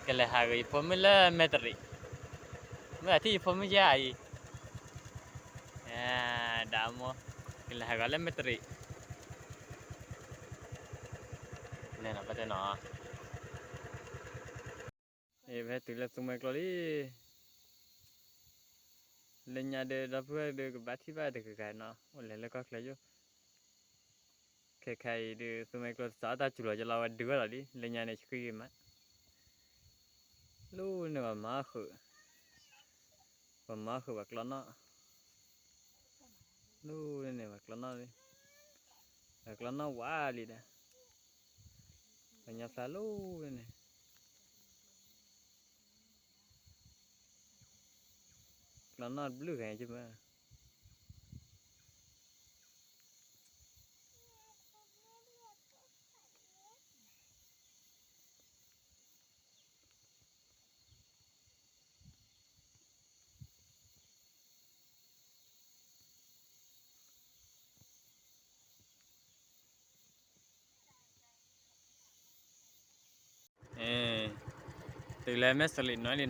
ကလဲၤဟးဂ့ၤယဖိမုၣ်လၢမဲၣ်တရံး, မ့ၢ်အထံၣ်ယဖိမုၣ်ယဲၢ်အံၤ, ဒၣ်မိၢ်, ကလဲၤဟးဂ့ၤလၢမဲၣ်တရံး, လဲၤနီၤ ဘၣ်တဲနီၤ, ဖဲတုၤလၢသူမှဲကျိလံ လၢညါဒီး ဒီပုၢ်ဝဲၢ်ဒီးကဘၣ်ထံၣ်ဘၣ်တဂၤဂၤနီၤ, အိၣ်လဲၤလၢကီၢ်ချၢယိၣ်, ခဲခါအံၤဒီး သူမှဲကျိတစးအီၣ်တၢ်စူၤလီၤကလီဝဲဒုးဝဲလီၤလံ, လၢညါန့ၣ် ဆှံဂ့ၤမး, လီၤန့ၣ်ပှၤမၤဃုာ်, ပှၤမၤဃုာ်ပှၤကျီနီၣ်, လီၤန့ၣ်ပှၤကျီနီၣ်လံ, ပှၤကျီနီၣ်ဝးလံဒီး, ပှၤညါဖျါလီၤန့ၣ် ကျီနီၣ်တဘျုးဂၤကမၢ, တုၤလၢမဲၣ်စလံးနီၢ်လံနီၤ,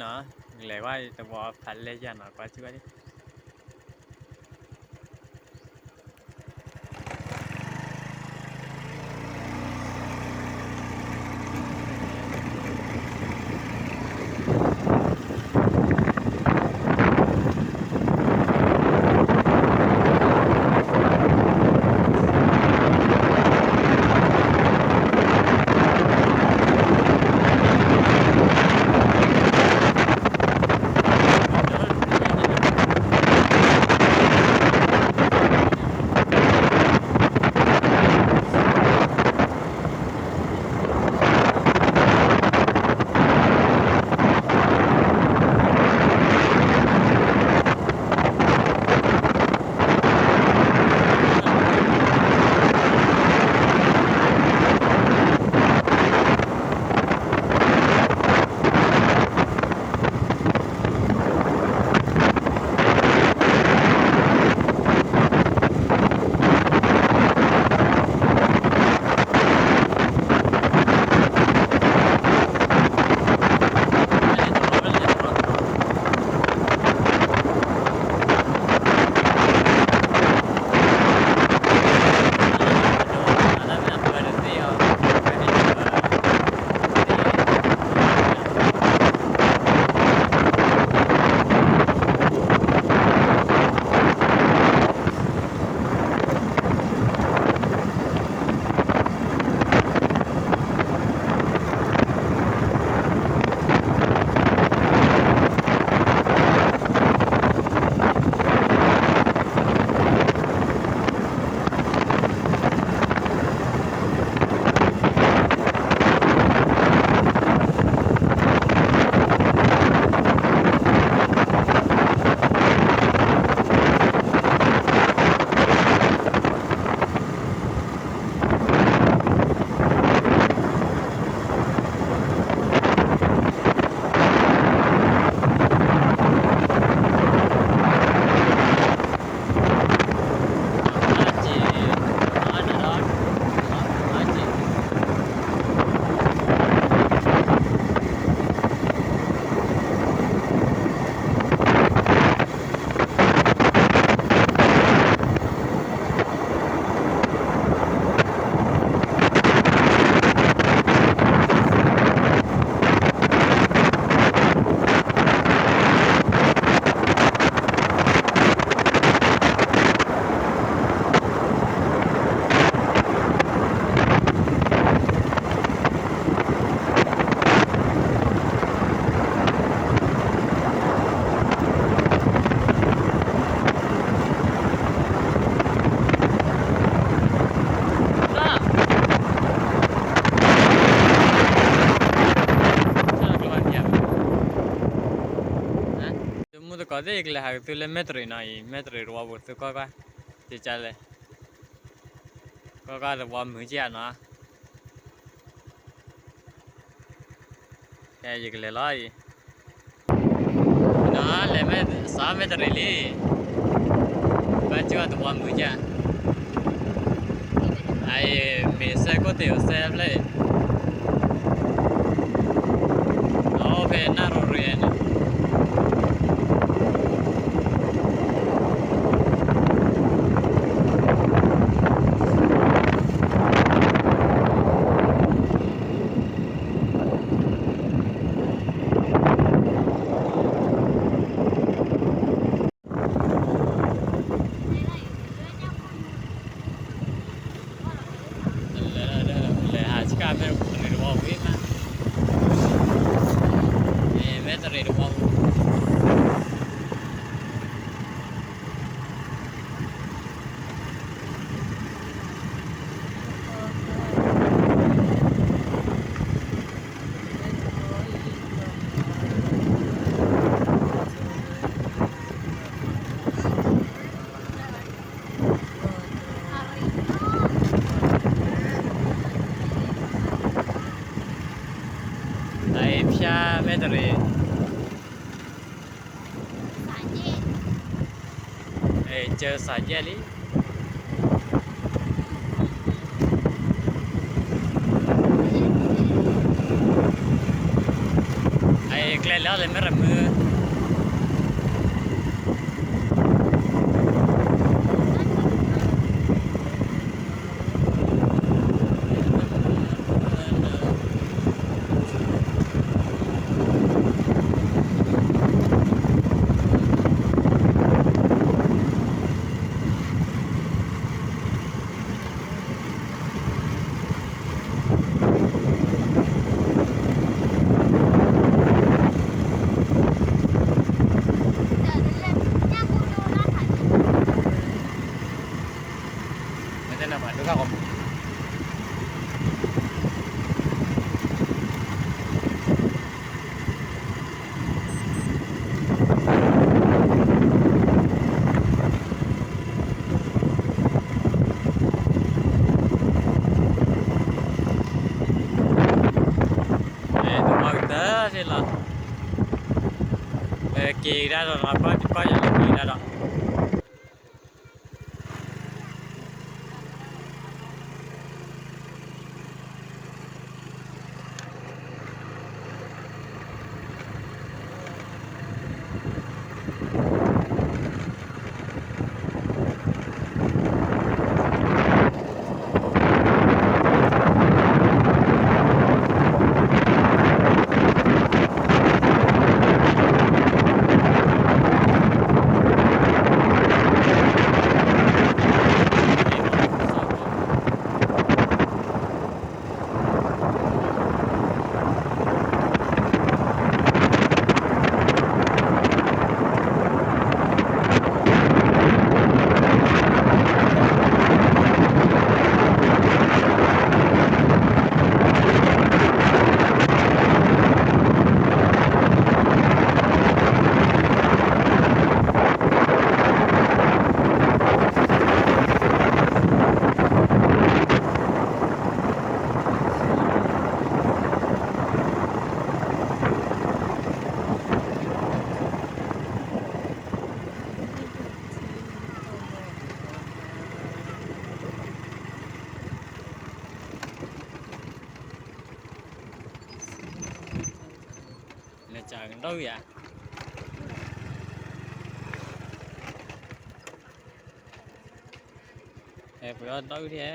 လဲၤဝဲတဝီဖးလဲၢ်ယၤနီၤ ကွၢ်စံၣ်ဝဲလံ. မုၢ်တကိးသ့ၣ်ယကလဲၤဟးက့ၤသုလၢမဲၣ်တရံးနီၤအံၤ, မဲၣ်တရံးတဝီပူၤသုကွၢ်ကွၢ်, ကလဲၣ်, ကွၢ်ကွၢ်တဝီမုာ်ကဲနီၤ, ကဲယကလဲၤလီၤအံၤ, နီၤလဲၤမဲၣ်စးမဲၣ်တရံးလံ, ကွၢ်ကွၢ်တဝီမုာ်ကဲ အအံၤ မ့ၢ်စဲကိးသ့ၣ်ဧိၤစဲဖျဲၣ်အံၤ, အအိၣ်ဖဲနၣ်ရိၤရံၤန့ၣ် လဲၤဟးဆှၣ်မဲၣ်တရံးတဝီပူၤမး, မဲၣ်တရံးတဝီပူၤ. အအံၤဖၠါမဲၣ်တရံး, စၢစးယဲၢ်လံ. အအံၤကျဲလၢလၢမဲၣ်ရမုၢ် တမီၤကတၢၢ်လီၤ, က့ၤကဒါဒီး ပၢ်ယလၢက့ၤကဒါဒီး လဲၤကဒီးဝံၤဧါ, ပှဲၤအီၣ်ဒီးဝံၤထဲ, ပှဲၤ